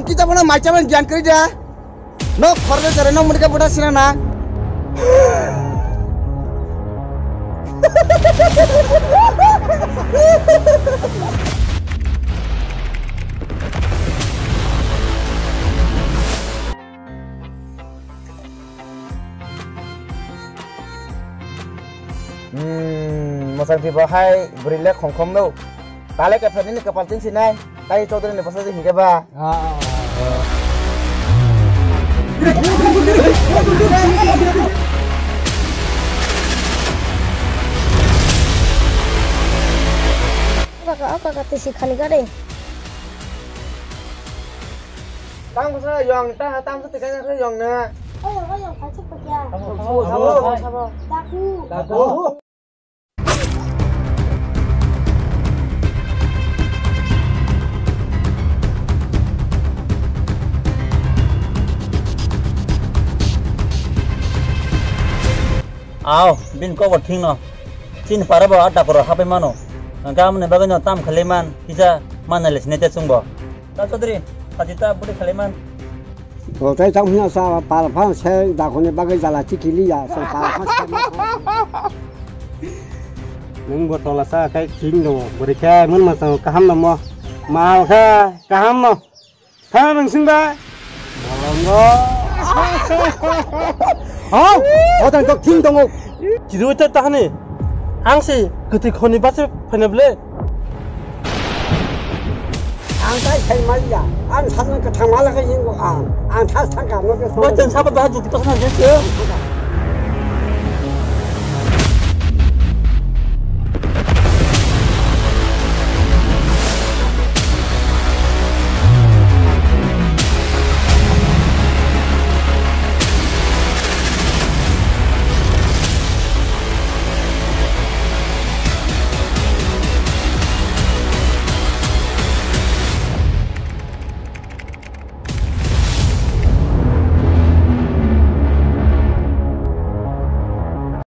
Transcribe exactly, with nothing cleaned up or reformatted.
Kita bono maicha ban gyan kri da. No khorbe jare no murga buda sina na. Hmm, mosang tibo hai bwrwi le khongkhom no. Tale ka thani ni kapal tin sinai. Tai Chaudhary ni bwsa se hingke ba. Ah, ah, ah. Kaka, oh, kaka, tisi khani gade. Tang bwsa yong, ta, tang bwsa tikai na yong na. Oh, yong, oh, yong, kachuk pakya. Sabo, sabo, sabo. Daku. Daku. Aw, bini kok bo thik no. Chini para bo a dakoro hapai mano. Hwnkhe amoni bagwi no tam khlai man, kisa manali sini te chwngbo. Ta Chaudhary, phaji ta bwrwi khlai man. O tei tang hwnna sa pal phan se dakoni bagwi jala chikili ya se pal phan se. Nwng bo tola sa khai thik no bwrwi khe mun ma tang kaham no mo. Mal khe kaham no. Tha nang sing ba? Bolongo. Ha? Hotang tok thing tongo. Chirui ta tahani. Ang si kwtwi khoni base phene ble. Ang tai sai maliya. Ang sakno kwthang mala khe yingo ang. Ang thas thangka no ke. Bo teng sabo ba juki tokna je se.